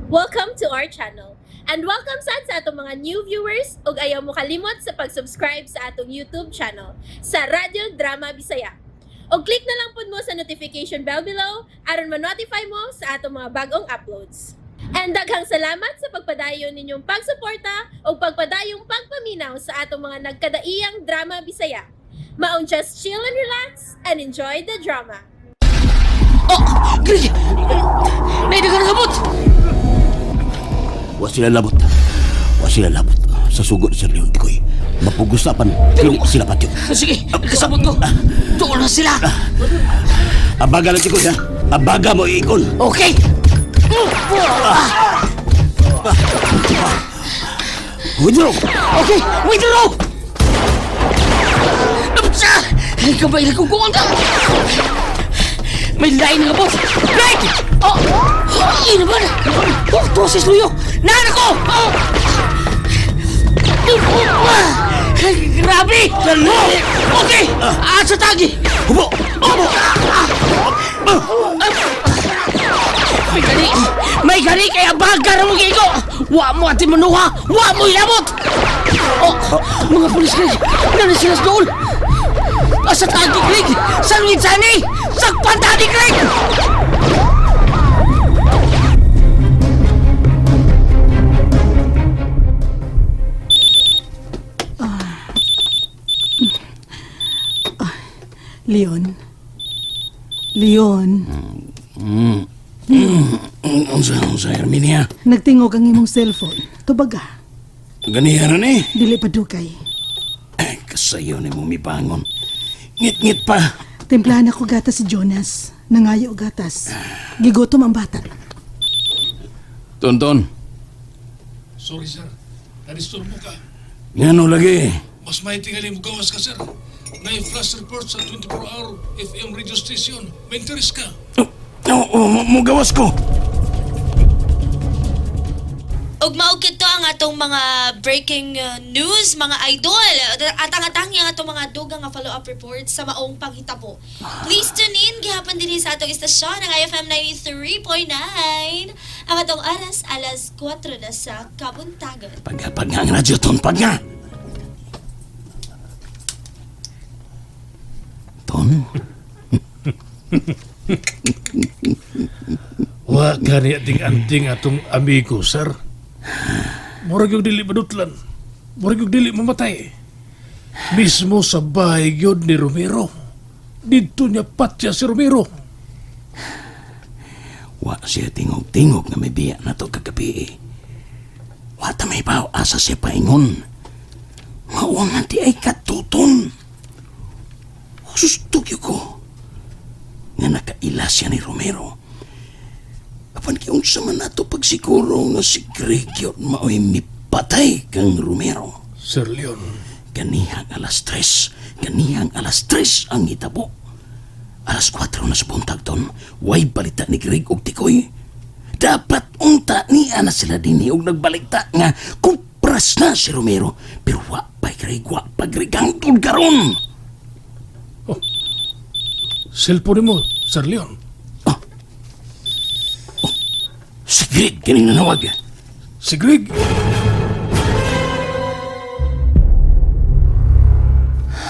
Welcome to our channel. And welcome sad sa atong mga new viewers ug ayaw mo kalimot sa pag-subscribe sa atong YouTube channel sa Radyo Drama Bisaya. Og click na lang pud mo sa notification bell below aron ma-notify mo sa atong mga bagong uploads. And daghang salamat sa pagpadayon ninyong pagsuporta ug pagpadayong pagpaminaw sa atong mga nagkadaiyang drama Bisaya. Maong just chill and relax and enjoy the drama. Oh! Greg! Naidagan ang abot! Wa sila labot. Wa sila labot. Sa sugod, Sir Leon Tikoy. Mapugusapan, pero sila patyo. Sige, kasabot ko. Tuol na sila. Abaga lang, Tikoy, ha? Abaga mo iikon. Okay! Withdraw! Okay, withdraw! Napsa! Kamay na kong kuwang May line ng abot! Greg! Oh! Oh, ina ba? Oh, toses luyo! Naan ako! Oh! Grabe! Oh, okay! Ah, sa tagi! Hubo! Hubo! May gani! May gani kaya bagar mo gigo! Wa mo ati manuha! Wa mo ilabot! Oh, mga pulis, Greg! Nana sila sa dool! Asa tagi, Greg! Sa Luisani! Sakpan tani, Greg! Leon. Leon, Unsa, unsa, Herminia? nagtingog ang imong cellphone. Tubaga, Ganihan na ni. dili pa dugay. Ay, kasayo ni mo mibangon. Ngit-ngit pa. Timplahan ako gatas si Jonas. Nangayo og gatas. Gigutom ang bata. Tonton, Sorry, sir. Na-disturbo ka. ngano lagi? Mas maintingali mo gawas ka, sir. Na-flash report sa 24-hour FM radio station. May interest ka. Oh, oh, oh, mugawas ko. Ug mao kito ang atong mga breaking news, mga idol. Atang-atang ang atong mga dugang nga follow-up reports sa maong panghitabo. Please tune in gihapon dinhi sa atong istasyon ang IFM 93.9. Ang atong aras alas 4 na sa kabuntagon. Pagka-pag nga ang radyo, Ton, pag nga. Ton? Wa gani ating anting atong amigo, sir. Murag yung dili madutlan. Murag yung dili mamatay. Mismo sa bahay yun ni Romero. Dito niya patya si Romero. Wa siya tingog-tingog nga may biya na to kagabi eh. Wa ta may baw asa siya paingon. Mao nga di ay katuton. Susto gyud ko. Nga nakaila siya ni Romero. Apan giunsa man nato pagsiguro nga si Greg yun mao'y mipatay kang Romero. Sir Leon, Ganihang 3:00, ganihang 3:00 ang hitabo. 4:00 na sa buntag, Ton, way balita ni Greg og Tikoy. Dapat unta niya na sila dinhi og nagbalikta nga kupras na si Romero. Pero wa pa Greg, wa pa Greg hangtod karon. Cellphone mo, Sir Leon. Si Greg kining nanawag. Si Greg.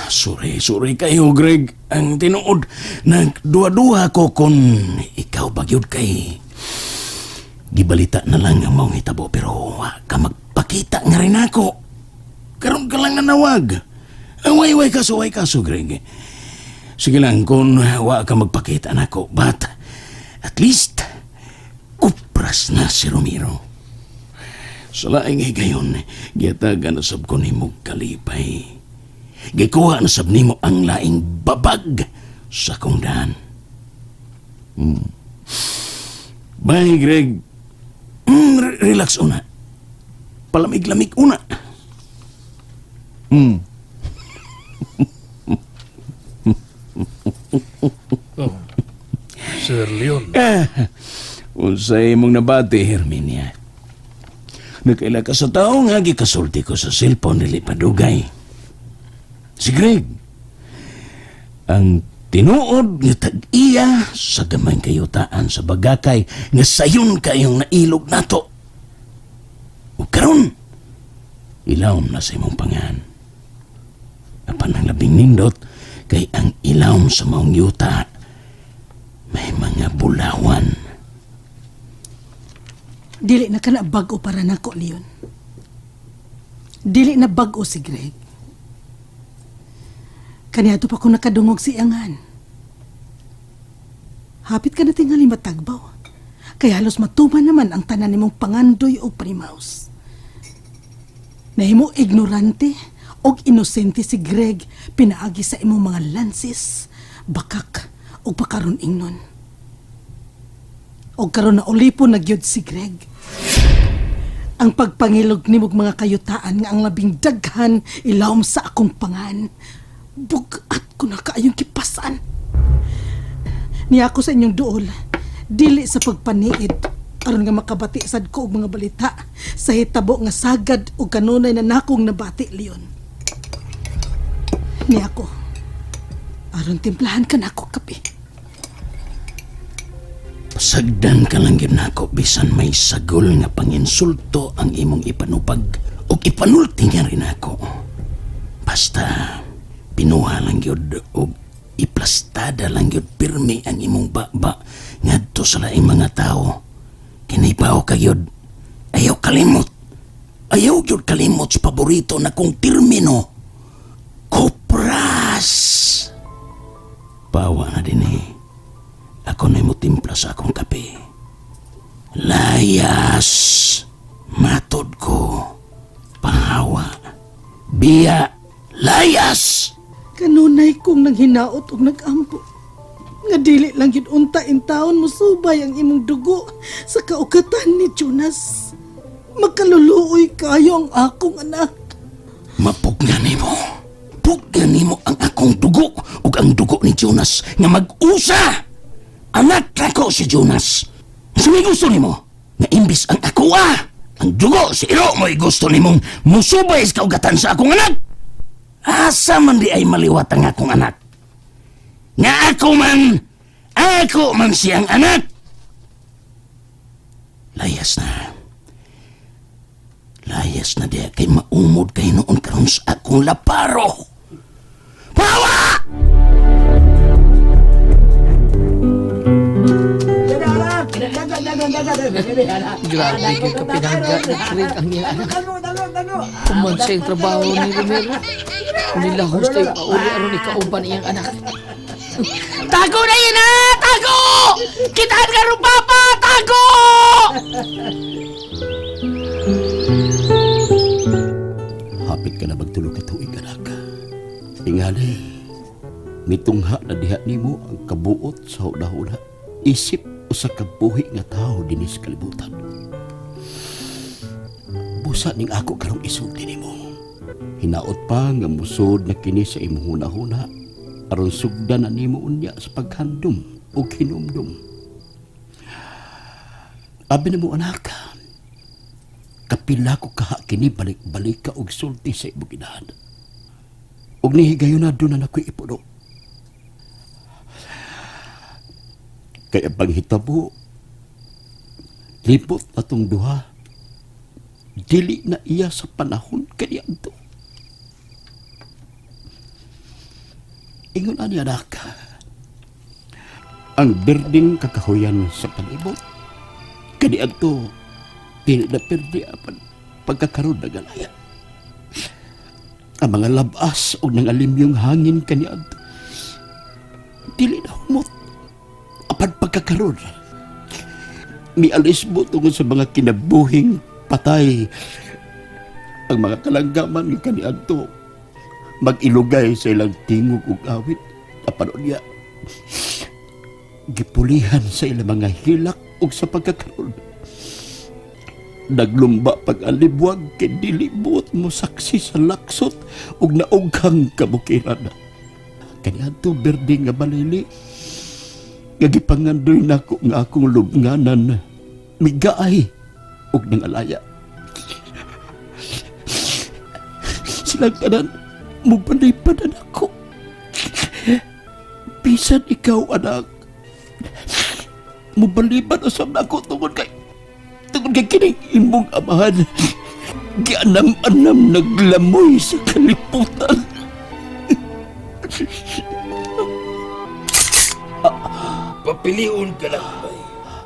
Sorry, sorry kayo, Greg. Ang tinuod, nagduha-duha ko kung ikaw bagyod kay. Gibalita na lang ang maong hitabo pero wa ka magpakita nga rin ako. Karon ka lang nanawag. Away, way kaso, way kaso, Greg. Sige lang, kung wa ka magpakita nako, but at least, kupras na si Romero. Sa laing higayon, giyatagan na sab ko nimo kalipay. Gikuha na sab nimo ang laing babag sa kong daan. Bye, Greg. Relax una. Palamig-lamig una. Oh. Sir Leon. Unsay imong nabati, Herminia? Nakaila ka sa tao nga gikasulti ko sa cellphone dili padugay. Si Greg. Ang Tinuod nga tag-iya sa gamay kayutaan sa bagakay nga sayon kayong nailog nato. Ug karon, ilawom na sa imong pangan. Apan ang labing nindot kay ang ilawom sa maong yuta may mga bulawan. Dili na kana bag-o para nako, Leon. Dili na bag-o si Greg. Kaniadto pa ko nakadungog si iyangan. Hapit ka na tingali matagbaw. Kaya halos matuman naman ang tanan nimong pangandoy o panimaus. Nahimo ignorante og inosente si Greg pinaagi sa imong mga lansis, bakak o pakaron ingnon. Og karon na ulipon na gyud si Greg. Ang pagpangilog nimog mga kayutaan nga ang labing daghan ilawom sa akong pangan. Bugat ko na kaayong kipasan. Niya ako sa inyong duol, dili sa pagpaniid aron nga makabati sad ko og mga balita sa hitabo nga sagad og kanunay na nakong nabati, Leon. Niya ako aron timplahan ka nako kape. Pasagdan ka lang gyud nako bisan may sagol nga panginsulto ang imong ipanupag ug ipanulti nga rin ako. Basta pinuha lang gyud og iplastada lang gyud pirmi ang imong baba ngadto sa laing mga tawo. Kinibaw ka gyud. Ayaw kalimot. Ayaw gyud kalimot sa paborito na kong termino. Kopras! Pawa na din eh. Ako na mo timpla sa akong kape. Layas! Matod ko. Pahawa. Biya! Layas! Kanunay kong nanghinaot og nagampo. Nga dili lang yun unta in taon mo subay ang imong dugo sa kaugatan ni Jonas. Makaluluoy kayo ang akong anak. Mapugna nimo. Pugna nimo ang akong dugo ug ang dugo ni Jonas nga mag-usa. Anak nako si Jonas. Sa may gusto nimo nga imbis ang ako ah, ang dugo si iro mo'y gusto nimong musubay sa kaugatan sa akong anak. Asa man di ay maliwat ang akong anak. Nga ako man siyang anak. Layas na. Layas na diya kay maumod kay noon karon sa akong laparo. Pawa! Grabe kay kapinangga ni Craig ang iyang anak. Kuman sa iyang trabaho ni Romero. Nilahos tayo pauli aron ikauban iyang anak. Tago na yun ha! Tago! Kitaan ka rin, Papa! Tago! Hapit ka na magtulog ka tuig, anak. Tingali, mitungha na diha nimo ang kabuot sa huna-huna. Isip usa ka buhi nga tawo dinhi sa kalibutan. Busa ning ako karong isulti nimo. Hinaot pa nga musod na kini sa imong huna-huna aron sugdan na nimo unya sa paghandom ug hinumdum. Abi nimo anak, kapila ko kaha kini balik-balik ka og sulti sa imong inahan. Ug nihigayon na doon na ako'y ipuno. Kaya panghitabo, libot atong duha, dili na iya sa panahon kaniadto. Ingon ani anak, ang berdeng kakahuyan sa palibot, kaniadto, dili na perdi apan pagkakaroon na galaya. Ang mga labas o nangalimyong hangin kaniadto, dili na humot apan pagkakaroon. Mialis mo tungod sa mga kinabuhing patay. Ang mga kalanggaman ni kaniadto mag-ilugay sa ilang tingog ug awit apan unya gipulihan sa ilang mga hilak ug sa pagkakaroon. Naglumba pag-alibwag kay dili buot mo saksi sa laksot ug naughang kabukiran. Kaniadto berde nga balili nga gipangandoy nako nga akong lubnganan migaay ug nangalaya. Silang tanan mupanay-panan ako. Bisan ikaw, anak. Mubaliban usab na ako tungod kay kining imong amahan. Gianam-anam naglamoy sa kaliputan. Papiliun ka lang, bay.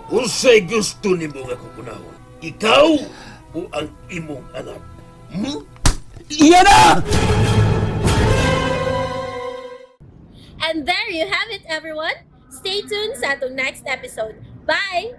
Unsay gusto nimo nga kukunahon? Ikaw o ang imong anak? Hmm? Iya na! And there you have it, everyone. Stay tuned sa atong next episode. Bye!